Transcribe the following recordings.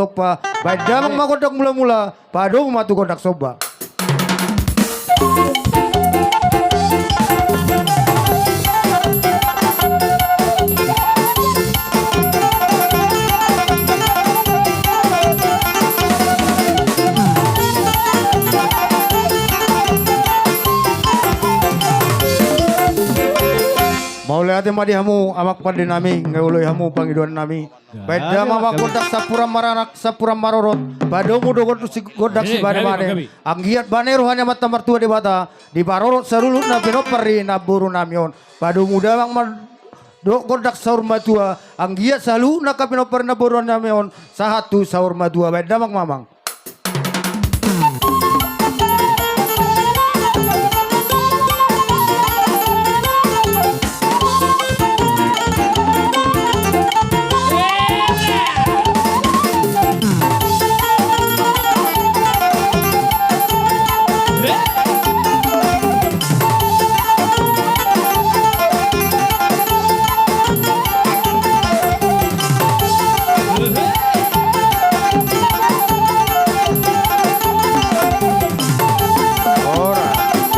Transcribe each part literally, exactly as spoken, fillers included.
Somba. Baen damang ma gondang mula-mula, padomu ma tu gondang somba. Mauliate ma di hamu amang pande nami, nga oloi hamu pangidoan nami. Baen damang ma gondang sampuran maranak, sampuran marorot. Padomu do gondang si, gondang si bane-bane. Anggiat bane roha ni Amanta Martua Debata, diparorot saluhutna pinompar ni namboru nami on. Padomu damang ma do gondang saur matua, anggiat saluhutna angka pinompar ni namboru nami on sahat tu saur matua. Baen damang ma amang.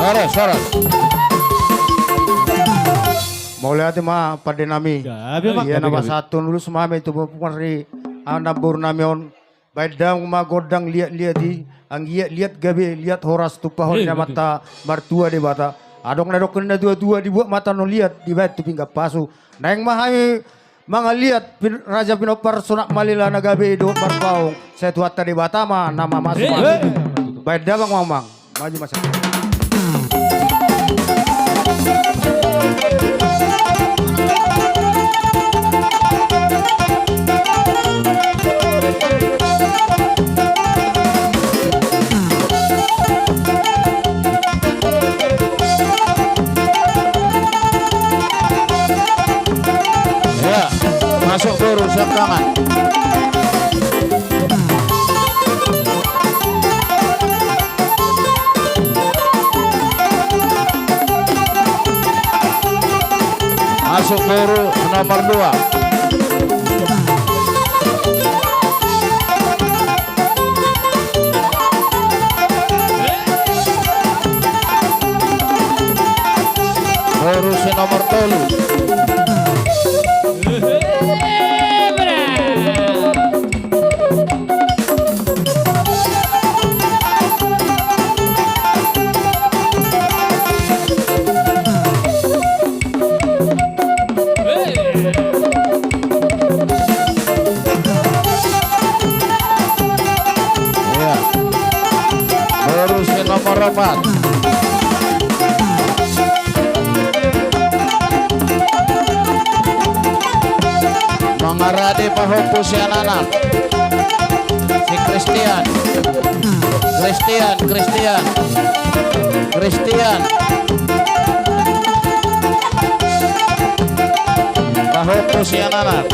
Horas, horas. Mauliate ma pande nami. Ia na pasahathon ulos ma hami tu pinompar ni namboru nami on. Baen damang ma gondang liat-liat i, anggiat liat gabe, liat horas tumpahon ni Amanta Martua Debata. Adong na didok ni natua-tua, dibuat ma tano liat, dibaen tu pinggan pasu. Naeng ma hami mangaliat pin-, raja pinompar Sonak Malela na gabe dohot Marpaung, sai Tuhanta Debata ma na mamasu-masu. Baen damang ma amang. Maju masa. Ya, masuk boru siap tangan. Masuk boru nomor dua. Boru si nomor tolu. Iya. Boru si nomor opat. Mangarade pahompu sian anak. Si Christian. Christian, Christian. Christian. Pahompu sian anak.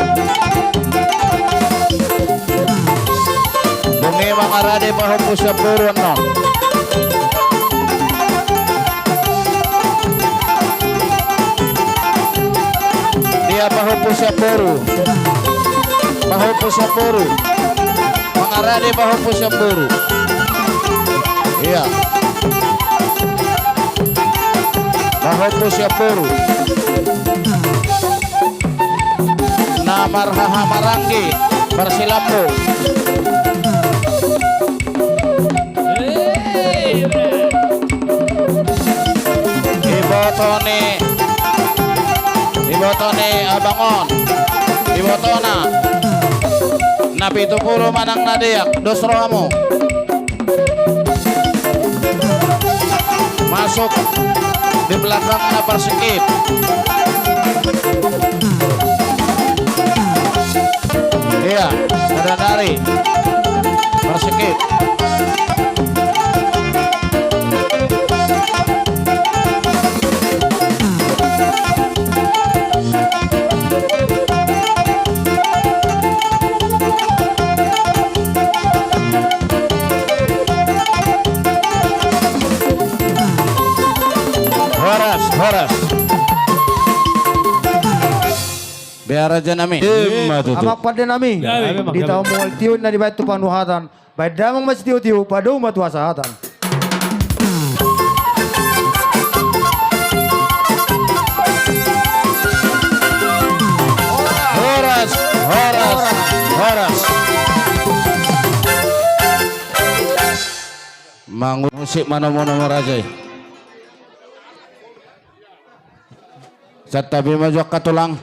Dung i mangarade pahompu sian boru annon. Dia pahompu sian boru. Pahompu sian boru. Mangarade pahompu sian boru. Iya. Pahompu sian boru. Na marhaha maranggi marsilambo. Iboto ni, iboto ni abang on. Ibotona. Na pitu pulu manang na deak, dos rohamu. Masuk di belakang na parsingkir. Iya, ada dari parsingkir. Horas, horas. raja nami. Ima tutu. Amang pande nami. Gabe, gabe, amang, di gabe. Taon mual tio na dibaen tu panuhatan. Baen damang ma sitio-tio, padomu ma tu hasahatan. Horas, horas, horas. Mangusik manomu-nomu raja i. Santabi ma jo angka tulang.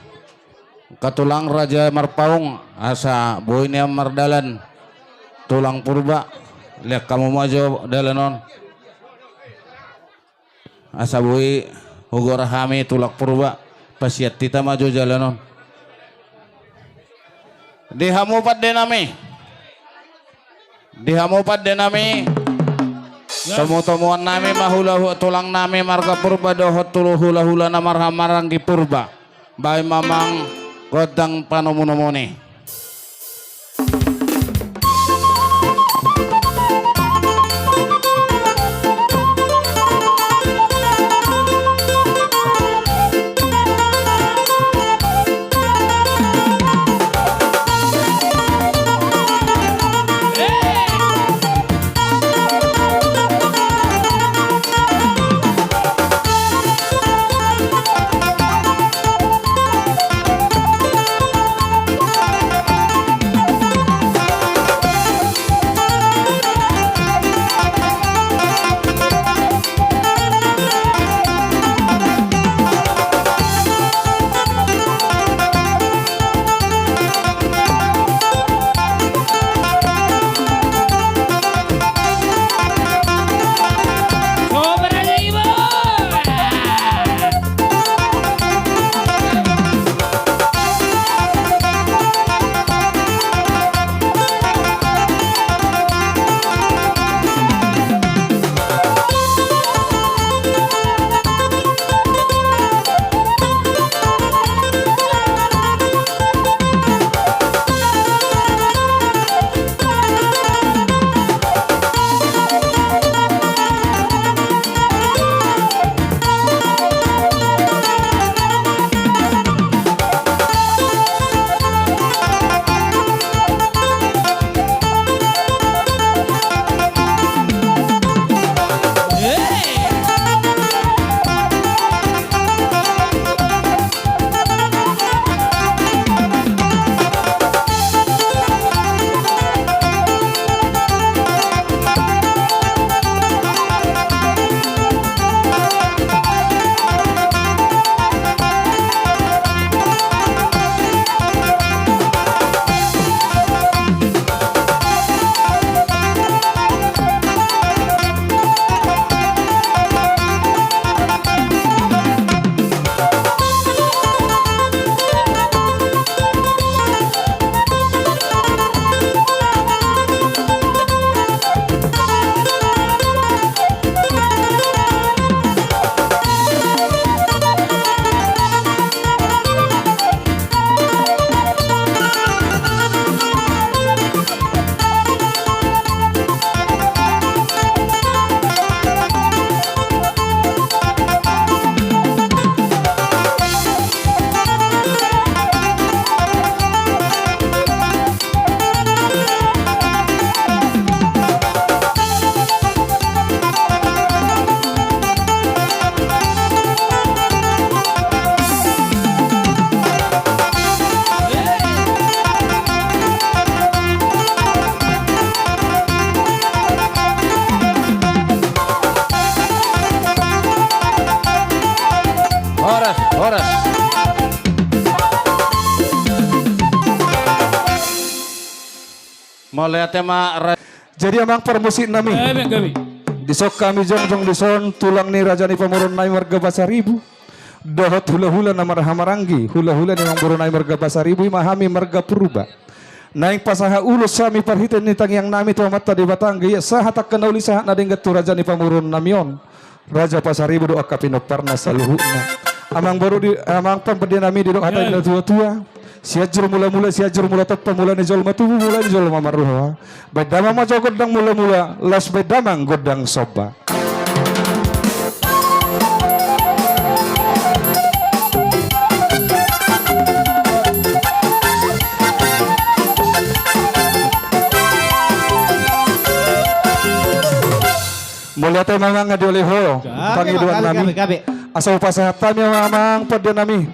Angka tulang raja Marpaung, asa boi nian mardalan tulang Purba. Lean hamu ma jo dalan on. Asa boi hugora hami tulang Purba, pasiat hita ma jo dalan on. Di hamu pande nami. Di hamu pande nami. Tomu-tomuan nami ma hula-hula tulang nami marga Purba dohot hula-hula na marhamaranggi Purba. Baen ma amang gondang panomu-nomuna i. Horas, horas. Mauliate ma ra- Jadi amang parmusik nami. Gabe, gabe. Dison hami jongjong dison tulang ni raja ni pamoruon nami marga Pasaribu. Dohot hula-hula na marhamaranggi, hula-hula ni amangboru nami marga Pasaribu, ima hami marga Purba. Naeng pasahat ulos hami parhite ni tangiang nami tu Amanta Debata, anggiat sahat angka na uli sahat na denggan tu raja ni pamoruon nami on. Raja Pasaribu dohot angka pinomparna saluhutna. Amang boru di, amang pande nami, didok hata ni na tua-tua. Sianjur mula-mula, Sianjur mula tompa, mula ni jolma tubu, mula ni jolma marroha. Baen damang ma jo gondang mula-mula, laos baen damang gondang somba. Mauliate ma amang, dioloi ho pangidoan nami. Asa hupasahat hami ma amang pande nami,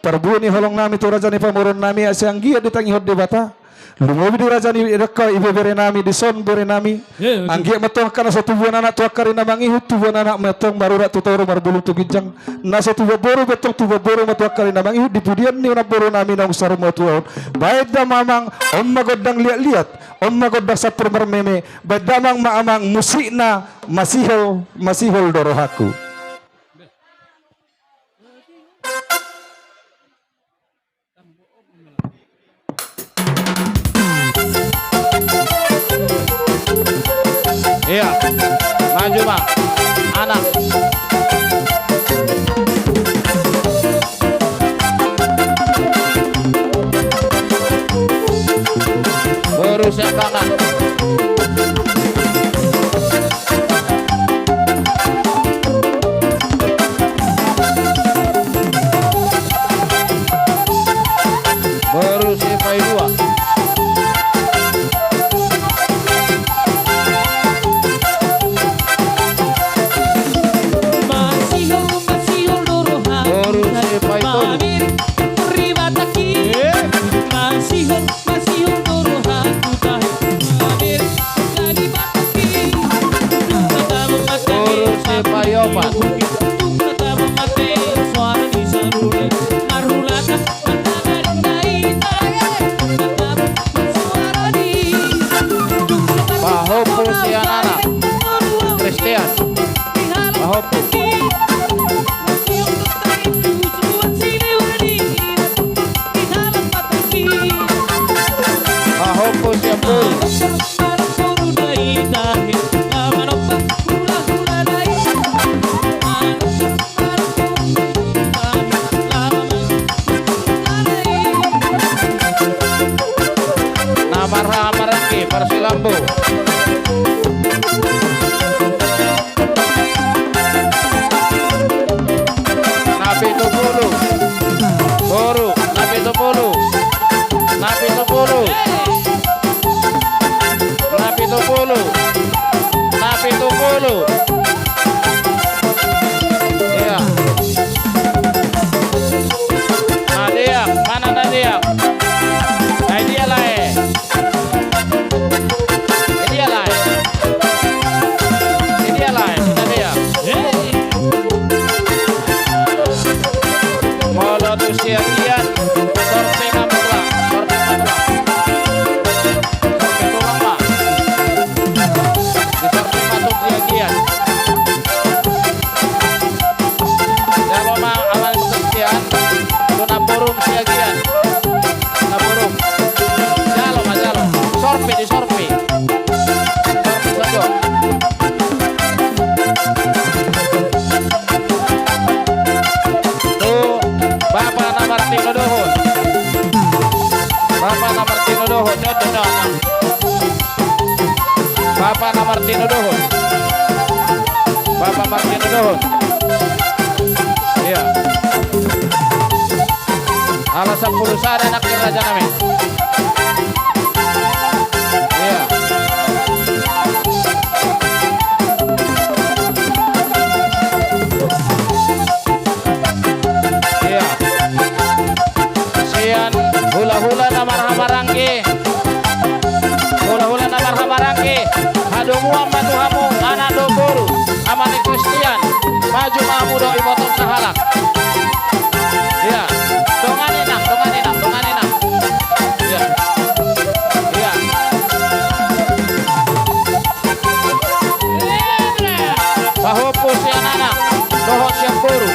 parbue ni holong nami tu raja ni pamoruon nami, asa anggiat ditangihon Debata. Lumobi di raja ni dangka, ibebere nami, dison bere nami. Anggiat ma antong angka na so tubuan anak tu angka ari na mangihut, tubuan anak ma antong marurat tu toru, marbulung tu ginjang. Na so tubuan boru pe antong tubuan boru ma tu angka ari na mangihut, di pudian ni namboru nami naung saur matua on. Baen damang ma amang, on ma gondang liat-liat, on ma gondang sampur marmeme. Baen damang ma amang musikna, masihol, masihol do rohangku. Iya, maju ma anak. Boru siap tangan. Boru Sipaidua. Boru Sipaitolu. Boru Sipaiopat. Pahompu sian anak. Christian. Pahompu. Pahompu sian boru. Na marhaha maranggi, parsilambu. Napitupulu. Boru, napitupulu. Napitupulu. Napitupulu. Napitupulu. Iya. Na deak, mana na deak? Na dia lae. Na dia lae. Na dia lae, na dia. Molo tu siagian, sorping ma tulang, sorping ma tulang. Sorping tulang ma. Di sorping ma tu siagian. Jalo ma aman Christian, tu namborum siagian. Namborum. Jalo ma, jalo. Sorpi, di sorpi. Sorpi sajo. Tu bapa na martinodohon. Bapa na martinodohon. Bapa na martinodohon. Bapa martinodohon. Iya. Ala sampulu sada anak ni raja nami. Iya. Iya. Sian hulahula na marhamaranggi. Hulahula na marhamaranggi. Hadomuan ma tu hamu anak dohot boru. Ama ni Christian. Maju ma hamu dohot ibotom sahalak. Iya. Dongani nang, dongani nang, dongani nang. Iya. Iya. Pahompu sian anak dohot sian boru,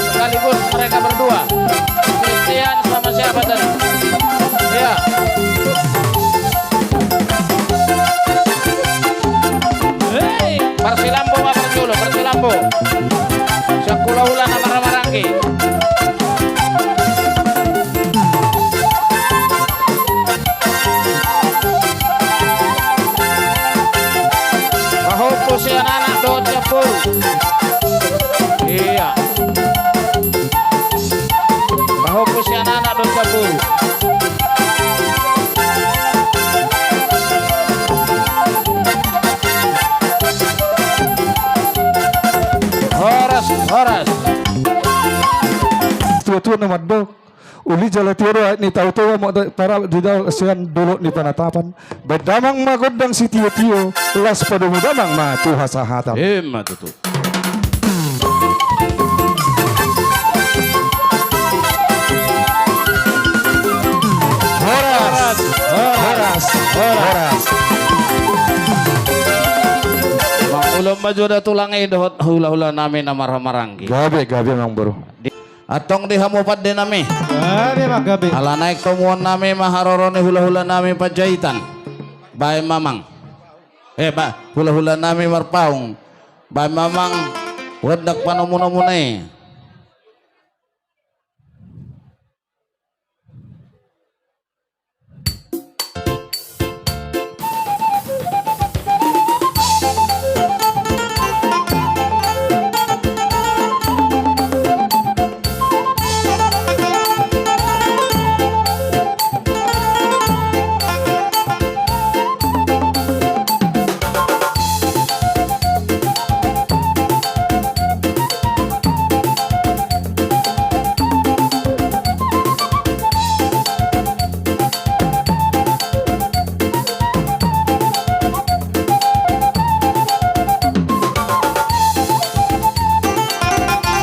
sekaligus mereka berdua. Christian sama siapa tadi? Ya. Parsilambu ma parjolo, parsilambu. Sian hulahula na marhamaranggi. Pahompu sian anak dohot sian boru. Iya. Pahompu sian anak dohot sian boru. Tuhan na mandok, uli jala tio do aek ni Tao Toba, molo dang parabot di daol sian dolok ni panatapan. Baen damang ma gondang sitio-tio, las padomu damang ma tu hasahatan. Ima tutu. Horas. Horas. Horas. Mangulon ma jo da tulang i dohot hula-hula nami na marhahamaranggi. Gabe, gabe, amang boru. Di- Antong di hamu pande nami. Gabe ma gabe. Ala naeng tomuon nami ma haroro ni hula-hula nami Panjaitan. Baen ma amang. Eh, ba, hula-hula nami Marpaung. Baen ma amang gondang panomu-nomuna i.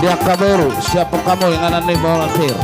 Di angka boru, siap hamu inganan ni bola sir.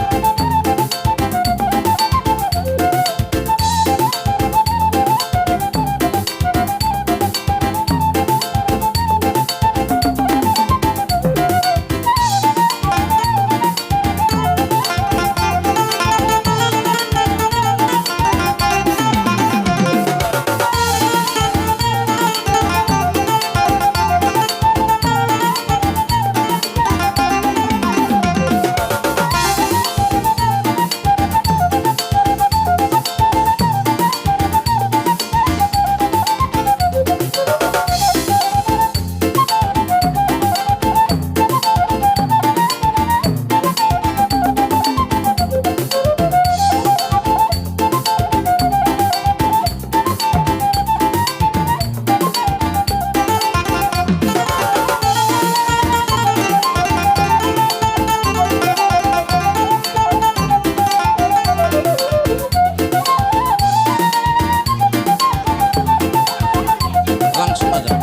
Langsung aja.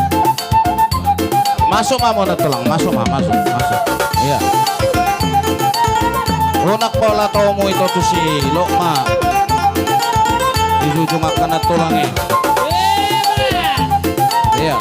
Masuk ma hamu na tulang, masuk ma, masuk, masuk. Iya. Unang pola tomu ito tusi, lok ma. Di ujung angka na tulang i. Iya.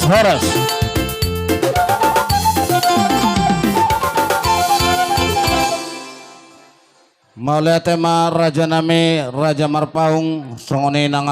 Horas. Mauliate ma raja nami, Raja Marpaung, songon i nang